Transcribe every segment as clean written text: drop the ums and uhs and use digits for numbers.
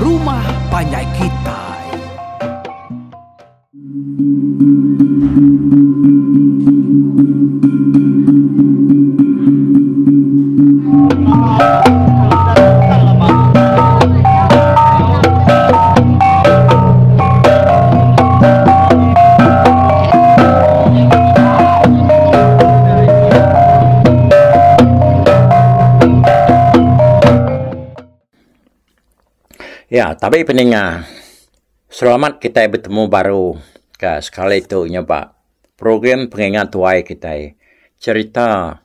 rumah panjai kitai. Ya, tabi peninga. Selamat kitai betemu baru ke sekali tu nya ba program pengingat tuai kitai cherita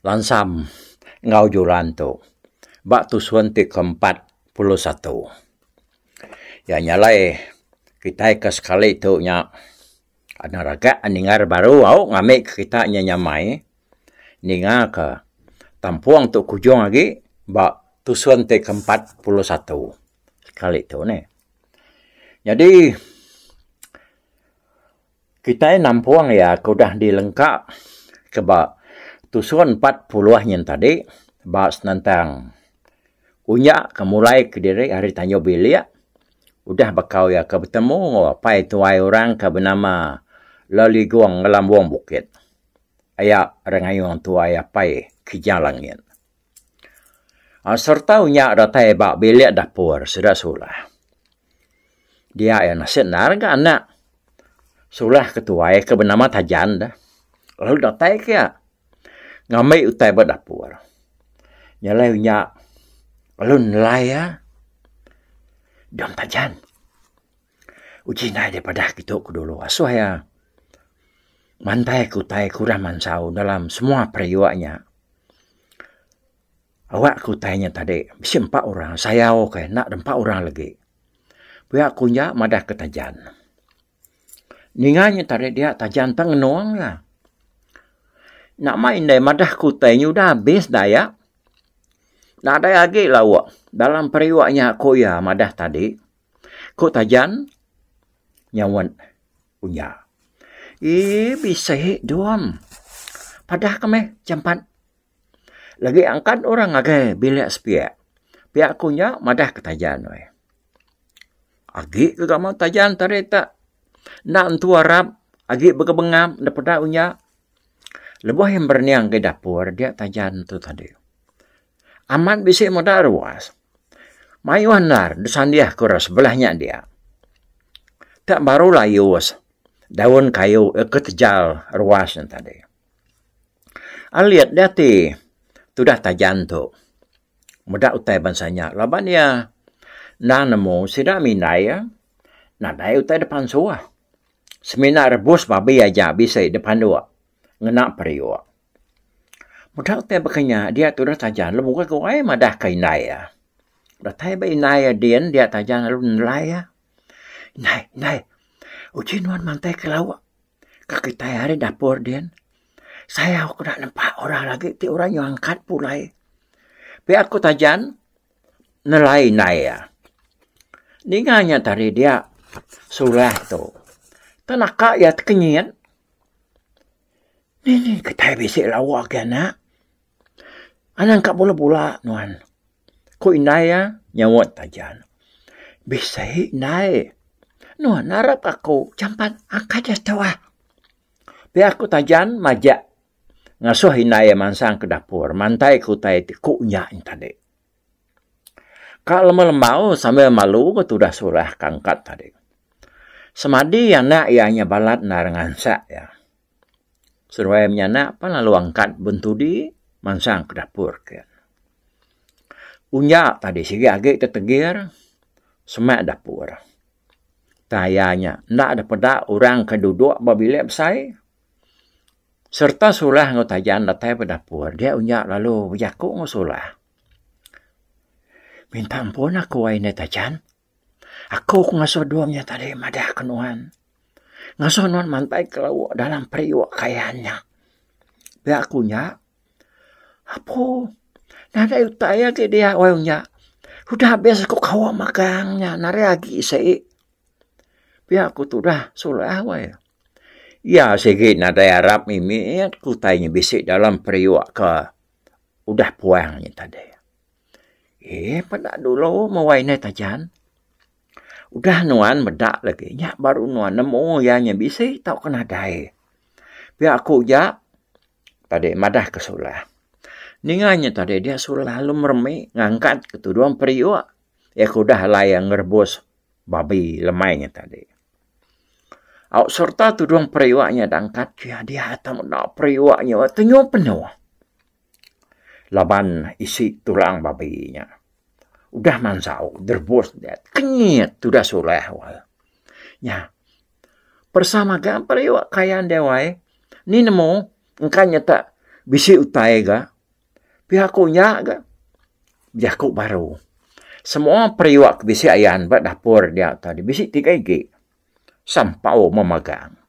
Lansam enggau Julan tu ba tusun ti ke 41. Ya nya alai kitai ke sekali tu nya Anang ragak ningar baru au ngambi ke kita nya nyamai ninga ke tampung tu kujung agi ba tusun ti ke 41 sekali tu neh. Nyadi kitai nampung iya ke udah dilengka ke ba tusun 40 nyin tadi ba senentang Unya ke mulai kediri ari tanjung bilik udah bekau iya ke betemu enggau apai tuai orang ke benama Leligong Ngelambong Bukit. Aya Rengayong tuai apai Kijang Langit. Sereta unya datai ba bilik dapur sida sulah. Dia iya nasit endar ga anak sulah ke tuai ke benama Tajan deh. Lalu datai ke iya ngambi utai ba dapur. Nya alai unya lalu nelai iya dong Tajan. Uji indai deh padah kitu ku dulu asuh iya mantai ke utai ke udah mansau dalam semua periuk nya. Awak ke utai nya tadi bisi empa orang sayau ke enda empa orang lagi. Pia ku nya madah ke Tajan. Ninga nya tadi dia Tajan tang ngenung iya. Nama indai madah ke utai nya udah abis da iya. Nadai agi lauk dalam periuk nya ku iya madah tadi. Ku Tajan nyaut unya. Eii bisi dom. Padah ke meh jampat. Lagi angkat orang ngagai bilik sepiak. Pia ku nya madah ke Tajan weh. Agi ke gamal Tajan tadi tak enda entu arap agi bekebengap da peda unya. Lebuh iya merening ngagai dapur dia Tajan tu tadi. Amat bisi meda ruas. Mayuh endar disandih ke orang sebelah nya dia. Tak baru layus daun kayu ke tejal ruas nya tadi. Alit deh ati tudah tajan tu meda utai bansa nya laban iya endang nemu sida mindai iya nadai utai da pansuh semina rebus babi aja bisi da panduk ngena periuk. Meda utai baka nya dia tudah tajan lalu bukai guai madah ka indai iya. Datai ba indai iya din dia tajan lalu nelai iya. Indai indai uji nuan mantai ke lauk. Ka kitai ari dapur din, sayau ku enda nempa orang lagi ti orang nyau angkat pulai. Pia ku Tajan nelai indai iya. Ninga nya tadi dia sulah tu tenaka iya tekenyit. Dini kitai bisi lawa agi anak. Anang ka bula-bula nuan. Ku indai iya nyaut Tajan. Bisi indai. Nuan arap aku jampat angkat iya tu ah. Pia ku Tajan majak ngasuh indai iya mansang ke dapur mantai ke utai ti ku nya tadi. Ka lembau-lembau sambil malu ke tudah surah ke angkat tadi. Semadi anak iya nya balat endar ngansak iya. Seduai menyanak pan lalu angkat bentudi mansang ke dapur ke. Unya tadi sigi agi tetegir semak dapur. Tang iya nya enda dep peda orang ke duduk ba bilik besai sereta sulah enggau tajan datai ba dapur dia unya lalu bejaku enggau sulah. Minta ampun aku ai indai tajan. Aku ke ngasuh dua nya tadi madah ke nuan. Ngasuh nuan mantai ke lauk dalam periuk kayan nya. Pia ku nya, apu nadai utai agi dia wai nya. Udah abis aku kawa magang nya nadai agi sik. Pia ku tudah sulah wai. Iya sigi nadai arap mimit ku utai nya bisi dalam periuk ke udah puang nya tadi. Eh peda dulu meh wai indai tajan. Udah nuan meda lagi nya baru nuan nemu iya nya bisi tauka nadai. Pia ku ja tadi madah ke sulah. Ninga nya tadi dia sulah lalu meremi ngangkat ke tudung periuk iya ke udah alai iya ngerebus babi lemai nya tadi. Au sereta tudung periuk nya diangkat ke iya dia tau meda periuk nya tenyu penuh laban isi tulang babi nya. Udah mansau direbus dia kenyit tudah sulah wai. Nya peresa mega periuk kayan dia wai ni nemu engka nyata bisi utai ga pia ku nya ga jaku baru. Semua periuk ke bisi ayan ba dapur dia tadi bisi tiga igi sampau memagang.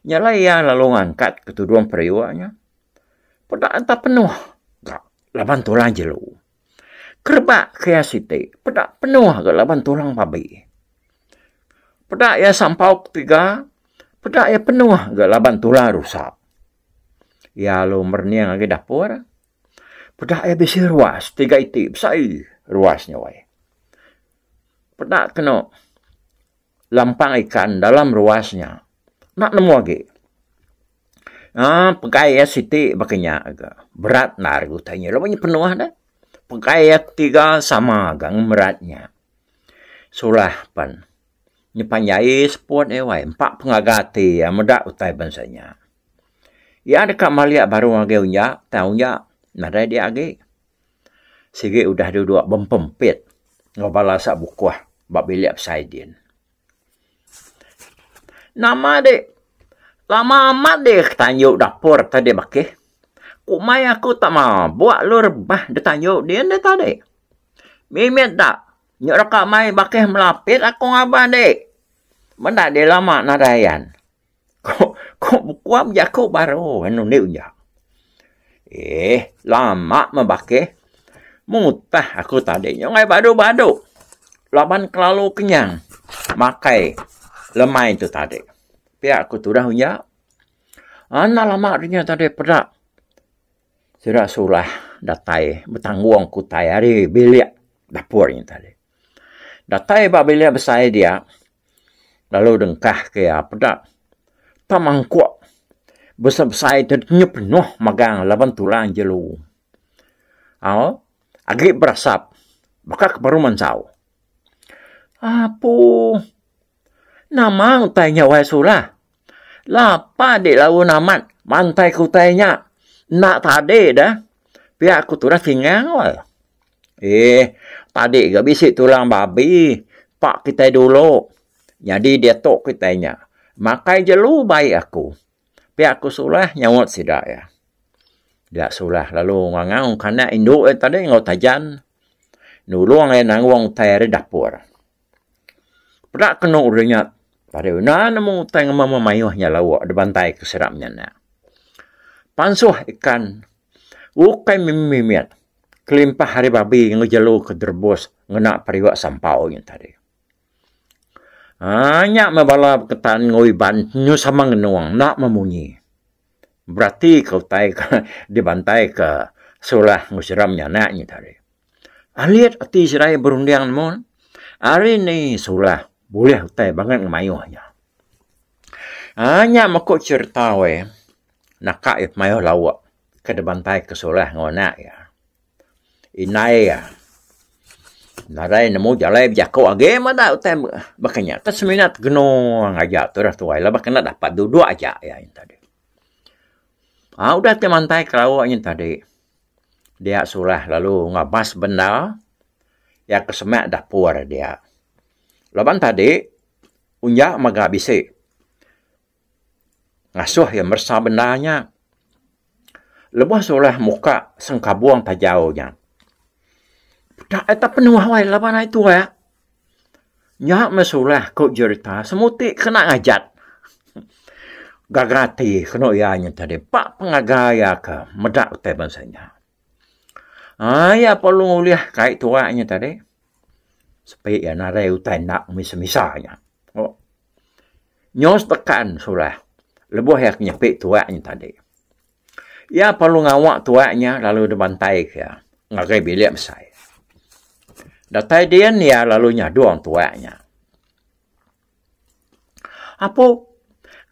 Nya alai iya lalu ngangkat ke tudung periuk nya peda enta penuh ga laban tulang jelu. Kerebak ke iya siti peda penuh ga laban tulang babi. Peda iya sampau ketiga peda iya penuh ga laban tulang rusa. Iya lalu merening agi dapur peda iya bisi ruas tiga iti besai ruas nya wai. Peda kenu lampang ikan dalam ruas nya enda nemu agi. Aaa pegai iya siti baka nya ga berat endar ga utai nya laban nya penuh deh. Pegai iya ketiga sama ga ngemerat nya. Sulah pen nyepanjai seput iya wai empa pengaga ati iya meda utai bansa nya. Iya deka malik baru ngagai unya tang unya nadai dia agi. Sigi udah duduk bempempit enggau bala sabukuh ba bilik besai din. Nama dek lama amat dek tanju dapur tadi bakih. Kumai aku tak mabuk lu rebah da tanju din deh tadi. Mimit da nyu reka mai bakih melapit aku ngaban dek. Menda dek lama nadai ayan. Ko ko bekuam jaku baru anu indi unya. Eh lama meh bakih mutah aku tadi nyunggai badu badu laban kelalu kenyang makai lemai tu tadi. Pia ku tudah unya. Enda lama rinya tadi peda sida sulah datai betanggung ke utai ari bilik dapur nya tadi. Datai ba bilik besai dia Lalu dengkah ke iya peda tang mangkuk besai-besai ti nyep penuh magang laban tulang jelu. Au agi berasap baka ke baru mansau. Apu nama utai nya wai sulah. Lapa dik laun amat mantai ke utai nya enda tadi deh pia ku tudah singang wai. Eeh tadi ga bisi tulang babi pak kitai dulu nyadi diatu kitai nya makai jelu bai aku. Pia ku sulah nyaut sida iya. Dia sulah lalu ngangau ke anak indu iya tadi enggau tajan nulung iya nanggung utai ari dapur. Peda kenu deh nya tadi enda nemu utai ngema mayuh nya lauk dibantai ke sida menyanak. Pansuh ikan ukai mimit kelimpah ari babi enggau jelu ke direbus ngena periuk sampau nya tadi. Aaa nya meh bala beketan enggau Iban nyu sama ngenung enda memunyi. Berati ke utai ke dibantai ke sulah enggau sida menyanak nya tadi. Alit ati sida iya berunding nemu ne ari ni sulah bulih utai bangat ngemayuh nya. Aaa nya meh ku cherita weh naka iya pemayuh lauk. Ke dibantai ke sulah enggau anak iya. Indai iya nadai nemu jalai bejaku agi meda utai baka nya. Tang semina tegenung aja tudah tuai laban kena dapat duduk aja iya nya tadi. Aaa udah ti mantai ke lauk nya tadi dia sulah lalu ngabas benda iya ke semak dapur dia. Laban tadi unya mega bisi. Ngasuh iya meresa benda nya. Lebuh sulah muka sengkabung tajau nya. Peda iya tak penuh wai laban ai tuak. Nya meh sulah ku jerita semuti kena ngajat. Gaga ati kenu iya nya tadi pak pengaga iya ke meda utai bansa nya. Aaa iya perlu ngulih kai tuak nya tadi. Sepi iya nadai utai enda misa-misa nya. Nyo setekan sulah lebuh iya ke nyepi tuak nya tadi. Iya perlu ngawa tuak nya lalu dibantai ke iya ngagai bilik besai. Datai din iya lalu nyadung tuak nya. Apu,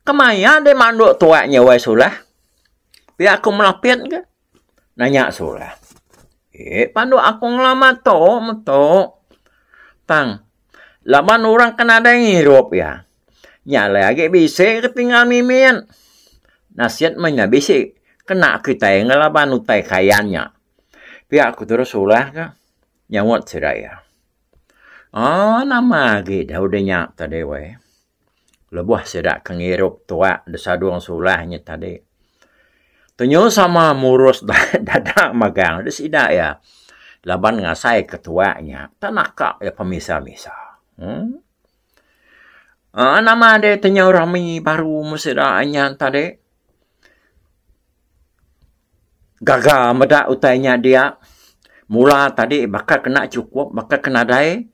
kemaya deh manduk tuak nya wai Sulah? Pia aku melapit ke? Nanya Sulah. Eh, panduk aku ngelama tu metu. Tang, laban orang ke nadai ngirup iya. Nya alai agi bisi ke tinggal mimit. Nasit meh nya bisi kena kitai ngelaban utai kayan nya. Pia ku terus Sulah ke nyaut sida iya. Aaa nama agi dah udah nya tadi weh. Lebuh sida ke ngirup tuak disadung Sulah nya tadi. Tenyu sama murus dada magang deh sida iya laban ngasai ke tuak nya tak naka iya pemisa-misa. Uhh aaa nama deh tenyu rami baru meh sida nya tadi. Gaga meda utai nya dia. Mula tadi baka kena chukup baka ke nadai.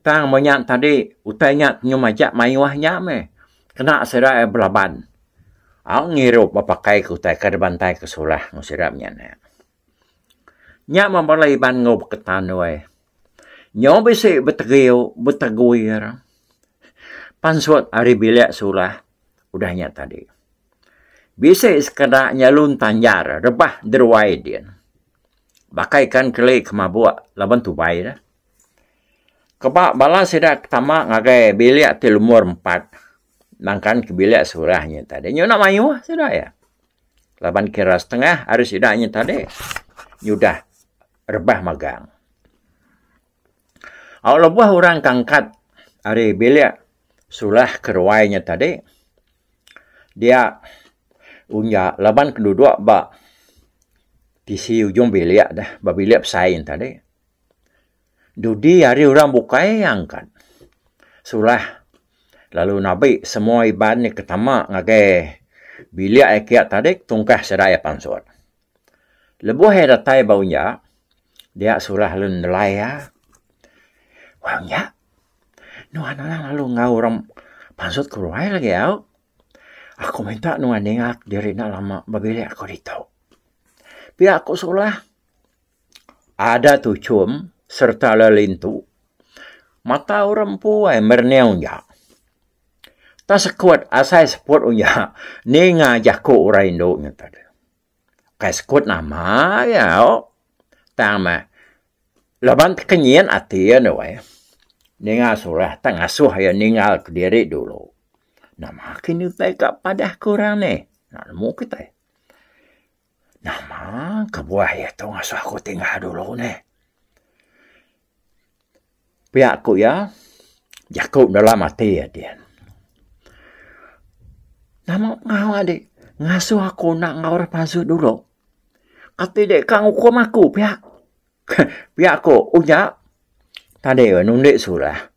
Tang meh nya tadi utai nya nyu majak mayuh nya meh kena sida iya belaban. Au ngirup bepakai ke utai ke dibantai ke sulah enggau sida menyana. Nya meh bala Iban enggau beketan weh. Nyu bisi betegiu beteguir pansut ari bilik sulah udah nya tadi. Bisi sekeda nyalun tanjar rebah deruai din. Baka ikan keli ke mabuk laban tubai ne. Keba bala sida ke tama ngagai bilik ti lumur empat nangkan ke bilik surah nya tadi nyuna mayuh sida iya. Laban kira setengah ari sida nya tadi nyudah rebah magang. Au lebuh orang ke angkat ari bilik sulah ke ruai nya tadi dia unya laban ke duduk ba tisi ujung bilik deh ba bilik besai nya tadi. Dudi ari orang bukai angkat sulah lalu nabi semua iban ke tama ngagai bilik iya kiya tadi tungkah sida iya pansut. Lebuh iya datai ba unya dia sulah lalu nelai iya. Wai unya nuan anang lalu enggau orang pansut ke ruai lagi au. Aku minta nuan ninga diri enda lama ba bilik aku ditu. Pia ku sulah ada tuchum sereta lelintu mata orang empu ai merening unya. Tang sekut asai seput unya ninga jaku orang indu nya tadi. Kai sekut nama iya au tang meh laban tekenyit ati iya ne weh ninga sulah tang ngasuh iya ninggal kediri dulu. Nama kini utai ka padah ke orang nih nemu kitai. Nama kebuah iya tu ngasuh aku tinggal dulu neh. Pia ku iya jaku dalam ati iya din. Nama pengawa dik ngasuh aku enda enggau orang pansut dulu. Kati dik ka ngukum aku pia. Pia ku unya tadi nundi sulah.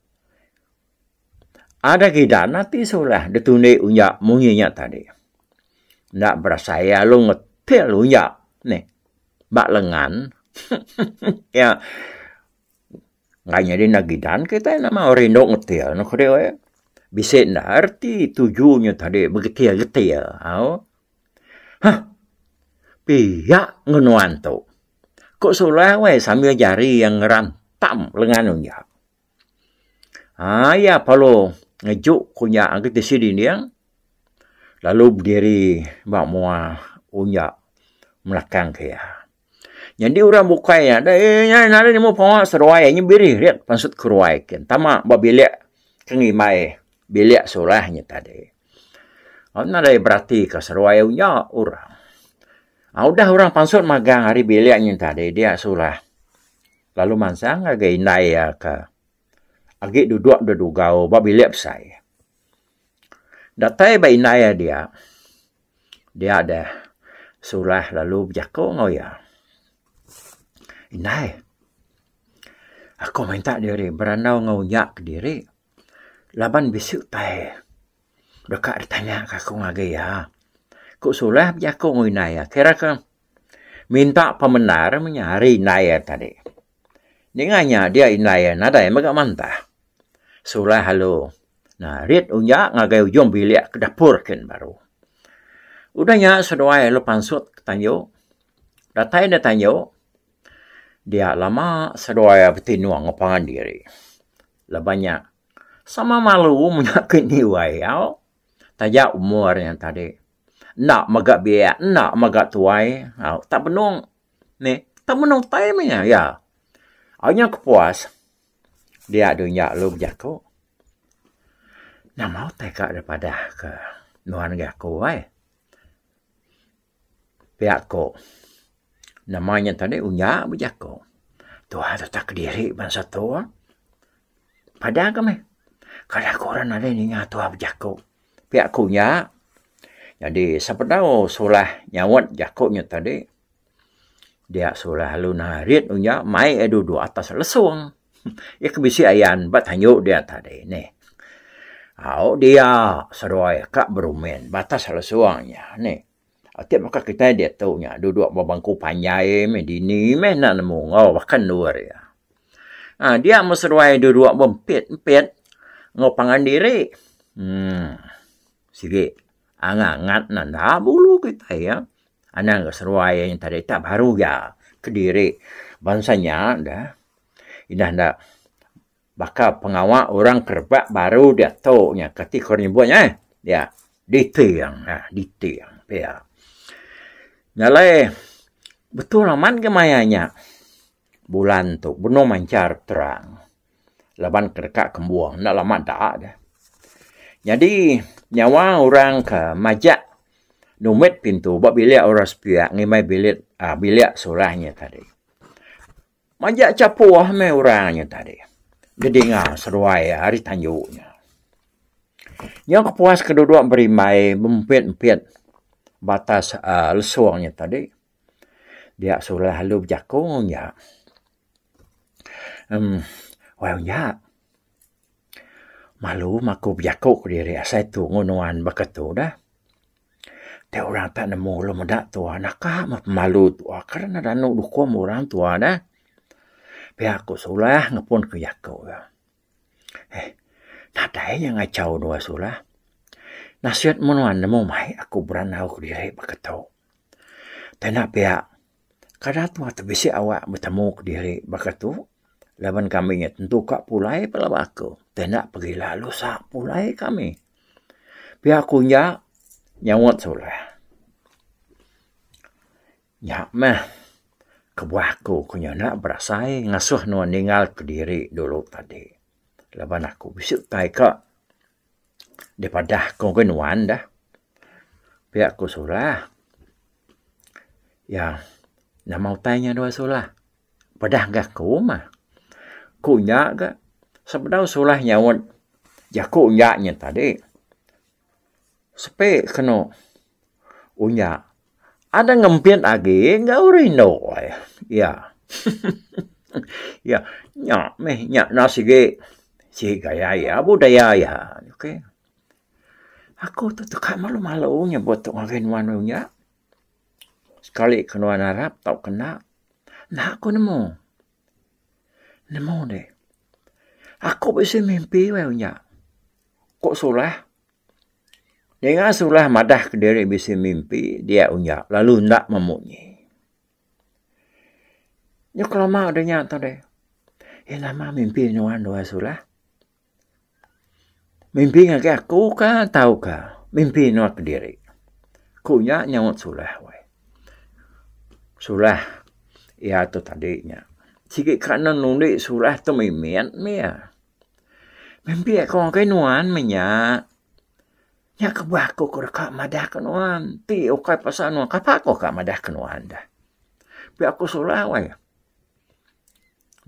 Ada gidan ati sulah ditundi unya munyi nya tadi. Enda berasai lalu ngetil unya neh ba lengan iya enggai nyadi enda gidan kitai nama rindu ngetil ne ku deh. Bisi enda erti tuju nya tadi begetil getil au. Hah pia ngan nuan tu ku sulah weh sambil jari iya ngerantam lengan unya. Aaa iya perlu ngejuk ku nya agi tisi dinding lalu bediri ba mua unya melakang ke iya. Nyadi orang bukai nya deh nadai nemu pengawa seruai nya biri rit pansut ke ruai kin tama ba bilik ke ngimbai bilik sulah nya tadi. Nadai berati ka seruai unya orang. Udah orang pansut magang ari bilik nya tadi dia sulah. Lalu mansang ngagai indai iya ke agi duduk dedugau ba bilik besai. Datai ba indai iya dia, dia deh sulah lalu bejaku enggau iya. Indai, aku minta diri berandau enggau unya kediri laban bisi utai deka ditanya ka aku ngagai iya. Ku sulah bejaku enggau indai iya. Kira ke Minta pemendar meh nya ari indai iya tadi. Ninga nya dia indai iya nadai mega mantah. Sulah lalu narit unya ngagai ujung bilik ke dapur kin baru. Udah nya seduai lalu pansut ke tanju. Datai ne tanju. Dia lama seduai betinung enggau pangan diri. Laban nya sama malu menya ke indi wai au. Taja umur nya tadi enda mega biak enda mega tuai au tak benung nih tak benung utai meh nya iya. Au nya kepuas dia dunya lalu bejaku nama utai ka dep padah ke nuan ngagai aku ai. Pia ko nama nya tadi unya bejaku tuai tetap kediri bansa tu. Padah ka meh kada ku orang nadai ninga tuai bejaku. Pia ku nya nyadi sebedau sulah nyaut jaku nya tadi dia sulah lalu narit unya mai iya duduk atas lesung. Iya ke bisi ayan ba tanju dia tadi nih. Au dia seduai ka berumin ba atas lesung nya nih. Ti baka kitai diatu nya duduk ba bangku panjai meh dini meh enda nemu enggau baka endur iya. Aaa dia meh seduai duduk bempit empit enggau pangan diri uhh sigi angat angat nanda bulu kitai iya. Anang ga seduai nya tadi tak baru iya kediri bansa nya da indah enda baka pengawa orang ke rebak baru diatu nya kati ku nyebut nya eh ya dating ha dating pia. Nya alai betul amat ga maya nya bulan tu benung manchar terang laban ke deka kembung enda lama da deh. Nyadi nyawa orang ke majak numit pintu ba bilik orang sepiak ngimbai bilik uhh bilik sulah nya tadi. Majak chapuh meh orang nya tadi didinga seduai ari tanju nya. Nyau kepuas ke duduk berimbai bempit-empit ba atas uhh lesung nya tadi dia sulah lalu bejaku nya. Em wai unya malu meh aku bejaku kediri asai tu ngan nuan baka tu dah. Ti orang tak nemu lalu meda tuan naka meh pemalu tuan kan ne anu dukum orang tuan dah. Pia ku sulah ngepun ku jaku iya. Eh nadai nya ngachau dua sulah. Nasit meh nuan nemu mai aku berandau kediri baka tu. Tanda pia Kada tu atu bisi awak betemu kediri baka tu laban kami nya tentu ka pulai pelaba aku ti enda pegila lusa pulai kami. Pia ku nya nyaut sulah. Nya meh kebuah aku ku nya enda berasai ngasuh nuan ninggal kediri dulu tadi laban aku bisi utai ka dipadah ku ngagai nuan dah. Pia ku sulah. Iya nama utai nya dua sulah pedah ga aku mah. Ku nya ga sebedau sulah nyaut jaku nya nya tadi sepi kenu unya ada ngempit agi enggau rindu ai iya iya nya meh nya enda sigi sigi gaya iya budaya iya okay. Aku tu teka malu malu nyebut tu ngagai nuan unya. Sekali ke nuan arap tauka enda, enda ku nemu. Nemu deh. Aku bisi mimpi weh unya. Ku Sulah. Ninga Sulah madah kediri bisi mimpi dia unya lalu enda memunyi. Nyau kelama udah nya tu deh. Eh nama mimpi nuan weh Sulah. Mimpi ngagai aku ka tauka mimpi nuan kediri. Ku nya nyaut Sulah weh. Sulah iya tu tadi nya sigi ka ne nundi Sulah tu mimit mih iya. Mimpi aku ngagai nuan mih nya. Nya kebuah aku ke deka madah ke nuan ti ukai pasal nuan kapa aku ka madah ke nuan deh. Pia ku Sulah weh.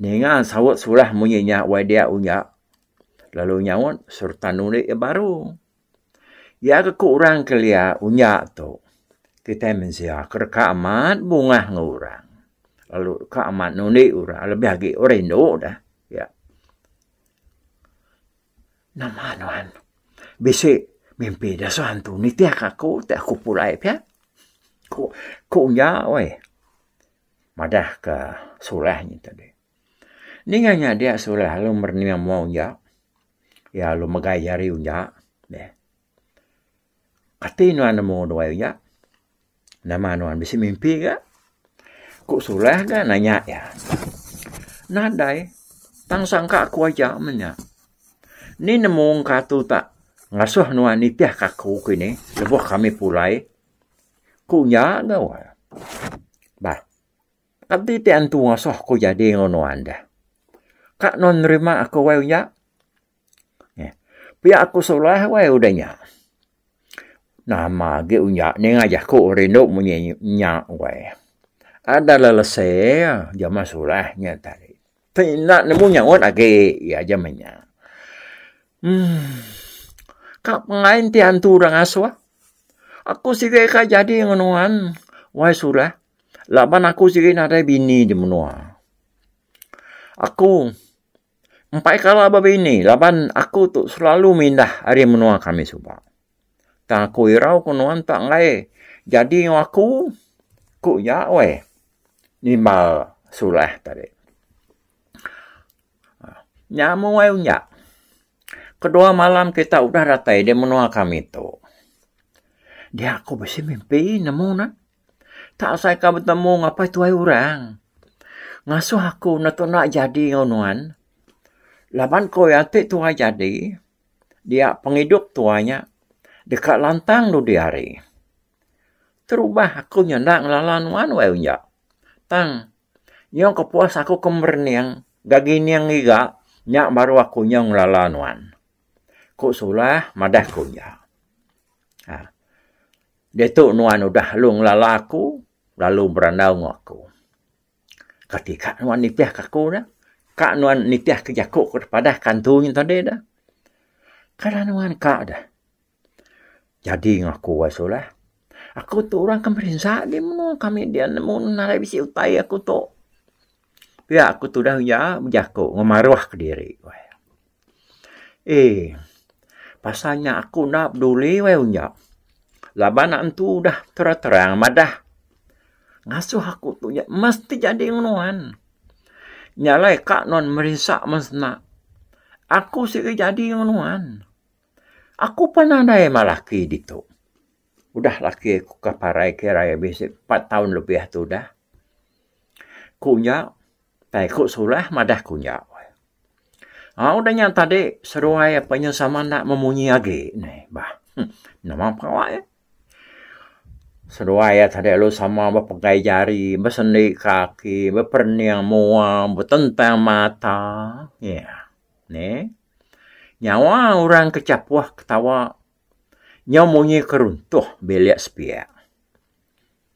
Ninga saut sulah munyi nya wai dia unya lalu nyaut sereta nundi iya baru. Iya ke ku orang kelia unya tu kitai mensia ke deka amat bungah enggau orang lalu deka amat nundi orang lebih agi orang indu deh iya. Nama nuan bisi mimpi dasuh antu nitih ka aku ti aku pulai pia ku ku unya weh. Madah ka sulah nya tadi. Ninga nya dia sulah lalu merening mua unya. Iya lalu megai jari unya deh. Kati nuan nemu duai unya. Nama nuan bisi mimpi ga? Ku sulah ga nanya iya. Nadai. Tang sangka aku aja meh nya. Ni nemu engka tu tak ngasuh nuan nitih ka aku kini lebuh kami pulai. Ku nya ga wai. Bah. Kati ti antu ngasuh aku jadi enggau nuan deh. Ka nuan nerima aku wai unya. Pia aku sulah wai udah nya. Nama agi unya ninga jaku rindu munyi nya wai. Ada lelese jama sulah nya tadi. Ti enda nemu nyaut agi iya jama nya. Uhh ka pengain ti antu da ngasuh. Aku sigi ka jadi ngan nuan wai sulah laban aku sigi nadai bini di menua. Aku Empai kala bebini laban aku tu selalu mindah ari menua kami suba. Tang aku irau ku nuan tak enggai jadi enggau aku, ku iya weh nimbal Sulah tadi. Nya meh wai unya. Kedua malam kita udah datai di menua kami tu. Dia aku bisi mimpi nemu ne. Tak asai ka betemu enggau apai tuai orang. Ngasuh aku ne tuna jadi enggau nuan. Laban ko iya ti tuai jadi dia pengidup tuai nya deka lantang dudi hari. Terubah aku nyanda ngelala nuan wai unya. Tang nyau kepuas aku ke merening ga gining ngiga nya baru aku nyau ngelala nuan. Ku Sulah madah ku iya. Haa. Diatu nuan udah lalu ngelala aku lalu berandau enggau aku. Kati ka nuan nitih ka aku dah. Ka nuan nitih ka jaku ke padah ka antu nya tadi dah. Kada nuan ka dah. Jadi enggau aku wai sulah. Aku tu orang ke merinsa agi menua kami dian nemu nadai bisi utai aku tu. Pia aku tudah iya bejaku ngemaruh kediri. Eee pasal nya aku enda peduli weh unya. Laban antu udah terang-terang madah ngasuh aku tu nya mesti jadi ngan nuan. Nya alai ka nuan merinsa men sena. Aku sigi jadi ngan nuan. Aku pun nadai meh laki ditu. Udah laki aku ke parai kirai bisi empat taun lebih tu udah. Ku nya tai ku sulah madah ku nya. Aa udah nya tadi seduai apai nya sama enda memunyi agi neh bah. Nama pengawa iya. Seduai iya tadi lalu sama bepegai jari, besendi kaki, beperening mua, betentang mata. Iya neh. Nyawa orang ke chapuh ketawa nyau munyi ke runtuh bilik sepiak.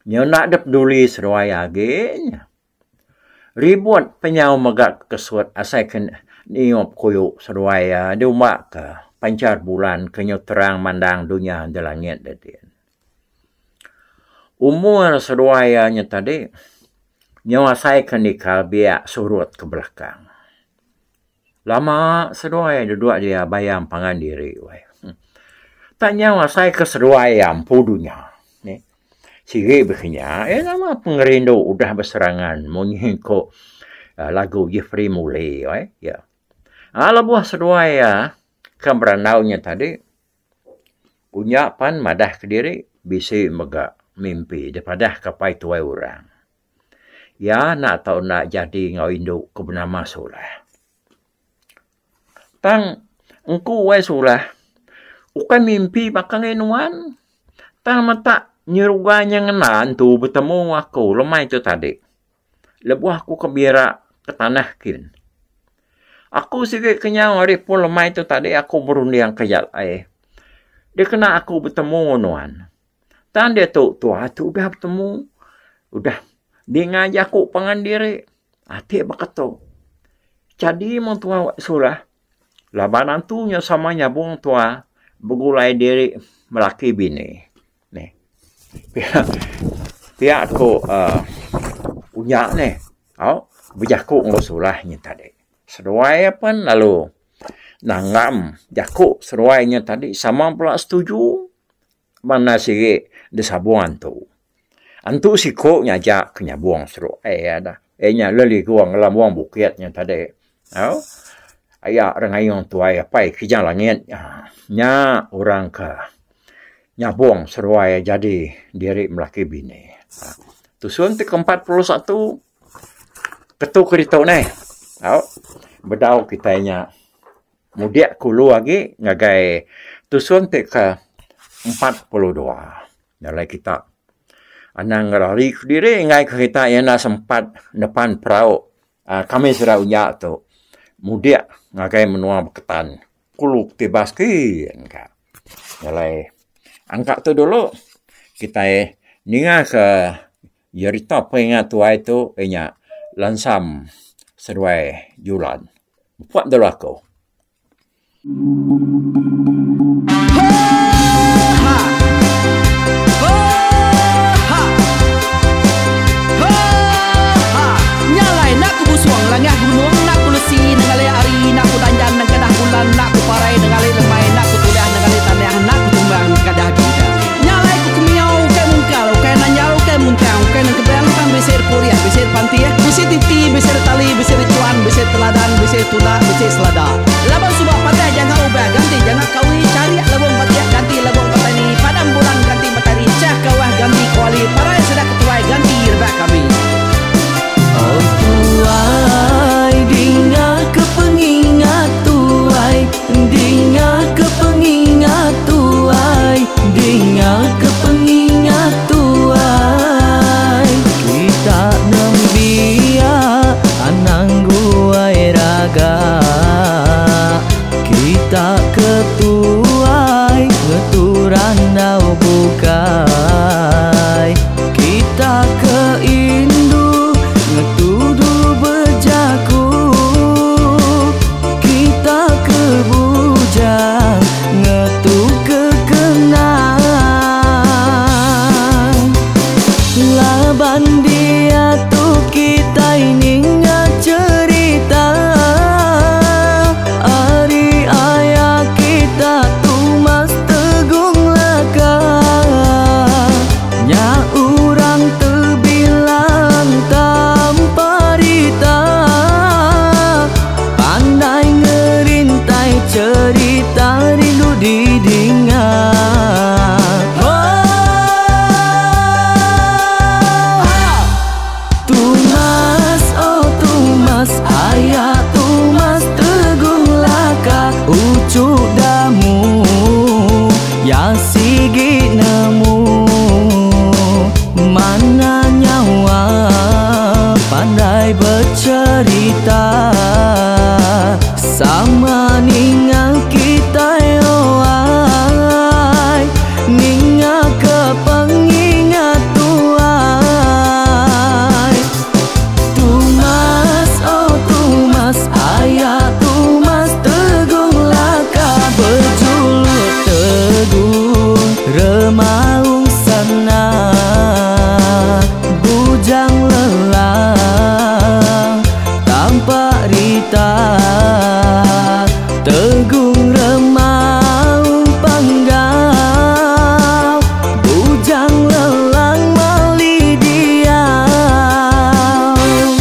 Nyau enda dep peduli seduai agi nya. Ribut penyau mega kesut asai ke niup kuyu seduai iya diumba ke panchar bulan ke nyau terang mandang dunya di langit dedin. Umur seduai iya nya tadi nyau asai ke nikal biak surut ke belakang. Lama seduai duduk dia bayam pangan diri weh. Tak nyau asai ke seduai iya empu dunya. Sigi baka nya iya nama pengerindu udah beserangan munyi ko lagu Jeffrey Muli weh. Aaa lebuh seduai iya ke berandau nya tadi unya pan madah kediri bisi mega mimpi dipadah ke apai tuai orang. Iya enda tau enda jadi enggau indu ke benama Sulah. Tang engku wai Sulah ukai mimpi baka ngagai nuan. Tang meta nyeruga nya ngena entu betemu aku lemai tu tadi. Lebuh aku ke bira ke tanah kin. Aku sigi kenyau ari pun lemai tu tadi aku berunding ke jalai dikena aku betemu nuan. Tang diatu tuai tu udah betemu udah ninga jaku pangan diri ati baka tu. Jadi meng tuai wak surah laban antu nya sama nyabung tuai begulai diri melaki bini. Neh. Pia pia ku uhh unya neh au bejaku enggau surah nya tadi. Seduai pen lalu nanggam jaku seduai nya tadi sama bela setuju. Banda sigi disabung antu. Antu siku nya aja ke nyabung seduai iya dah. Iya nya leligung ngelambung bukit nya tadi. Au aya rengayung tuai apai kijang langit nya orang ke nyabung seduai iya jadi diri melaki bini. Tusun ti ke 41 ketu ke ditu neh. Au bedau kitai nya mudik ke ulu agi ngagai tusun ti ke 42. Nya alai kita anang ngerari kediri enggai ke kita iya enda sempat nepan perau uhh kami sida unya tu mudik ngagai menua Beketan kulu Tibas kin ka. Nya alai angka tu dulu kitai ninga ke Jerita pengingat tuai tu iya nya Lansam seduai Julan. Empat dulu aku. Nya alai enda ku busung langah gunung enda ku lesi nengali hari enda ku danjan nengkadah bulan enda ku parai nengali lemai enda ku tudah nengali tanah enda ku tumbang nengkadah bintang. Nya alai ku kemiau ukai mungkal ukai nanjal ukai muntang ukai nengkebang tang bisi repurih bisi repantih bisi titi bisi retali bisi rechuan bisi teladan bisi tunda bisi selada. Laban suba patah jangka ubah ganti jangka kawi charik lebung batik ganti lebung petani padam bulan ganti matari chah kawah ganti kuali parai sida ketuai ganti rebak kami. Oh tuai dinga ke pengingat tuai Dinga ke pengingat tuai Dinga ke pengingat tuai Kita nembiak anang guai raga Kita ke tuai ngetu randau bukai Kita ke indu ngetu dulu bejaku Kita ke bujang ngetu ke kenang Laban diatu kitai ninga cherita Ari aya kita Tumas Tegung Laka Nya urang tebilang tanpa rita Pandai ngerintai cherita rindu didinga Tumas oh Tumas aya Tumas Tegung Laka Uchu Damu ya sigi nemu Mana nyawa pandai becherita Sama ninga kitai oh ai Ninga ke pengingat tuai Tumas oh Tumas aya Tumas Tegung Laka Bejuluk Tegung Remaung Sana Bujang Lelang Tampak Rita Tegung Remaung Panggau Bujang Lelang Mali Diau.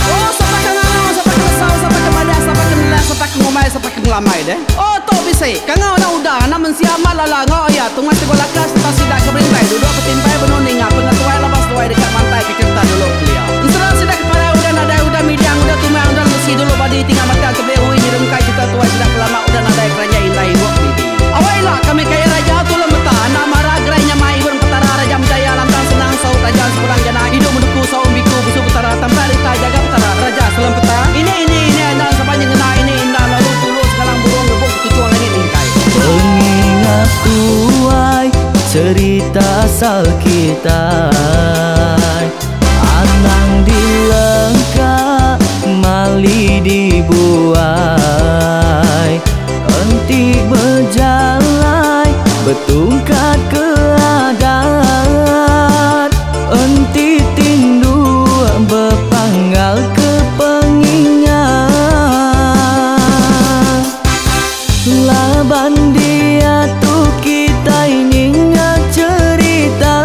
Oh sapa ke ngangau sapa ke nesau sapa ke madah sapa ke nelah sapa ke ngumbai sapa ke ngelamai deh. Oh tu bisi kangau anak uda anak mensia amat lala enggau aya tungas tegul laka sereta sida ke berintai duduk betimpai benung ninga pengetuai laban seduai deka mantai ke kereta dulu kelia. Ensera sida ke parai udah nadai udah midang udah tumang udah lemesi dulu badi tinggal matang tebeli ui nyerungkai cerita tuai sida ke lama udah nadai keranjai indai ibuk bibi. Awak ila kami kaya raja tulung meta anak mara gerai nyamai ibun petara raja menjaya lantang senang saut raja sepulang jana idup menuku saum biku busu petara tampak rita jaga petara raja selem peta ini ini ini endang sapa nyengena ini indah lalu tulu sekalang burung ngebuk ketuchung langit mingkai. Pengingat tuai cerita asal kitai Anang dilengka mali dibuai Enti bejalai betungkat ke adat Enti tinduk bepanggal ke pengingat Laban diatu kitai ninga cherita.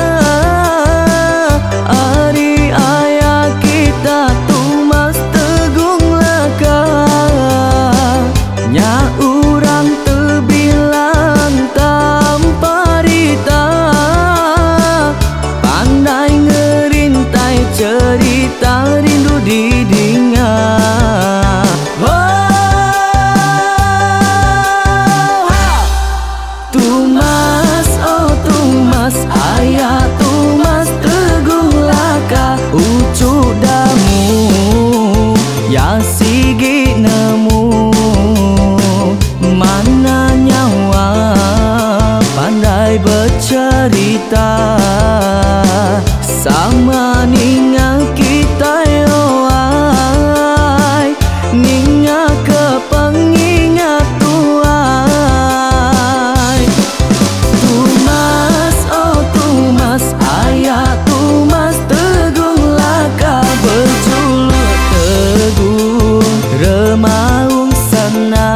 sigi nemu Mana nyawa pandai becerita Sama ninga kitai oh ai Ninga ke pengingat tuai Tumas oh tumas aya tumas Tegung laka bejuluk tegung Remaung sana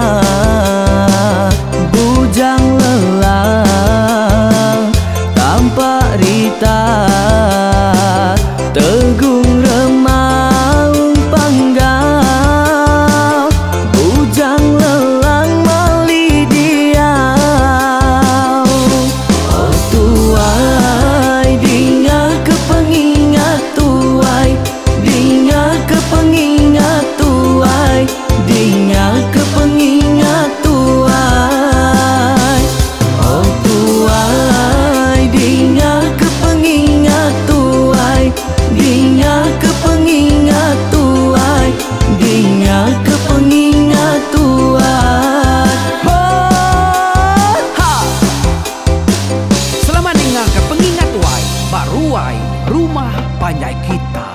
Bujang lelang tampak rita Tegung remaung panggau Bujang lelang mali diau Oh tuai dinga ke pengingat tuai Dinga ke pengingat tuai Dinga ke pengingat tuai Oh tuai dinga ke pengingat tuai Dinga ke pengingat tuai Dinga ke pengingat tuai Ho ha Selamat ninga ke pengingat tuai ba ruai rumah panjai kita.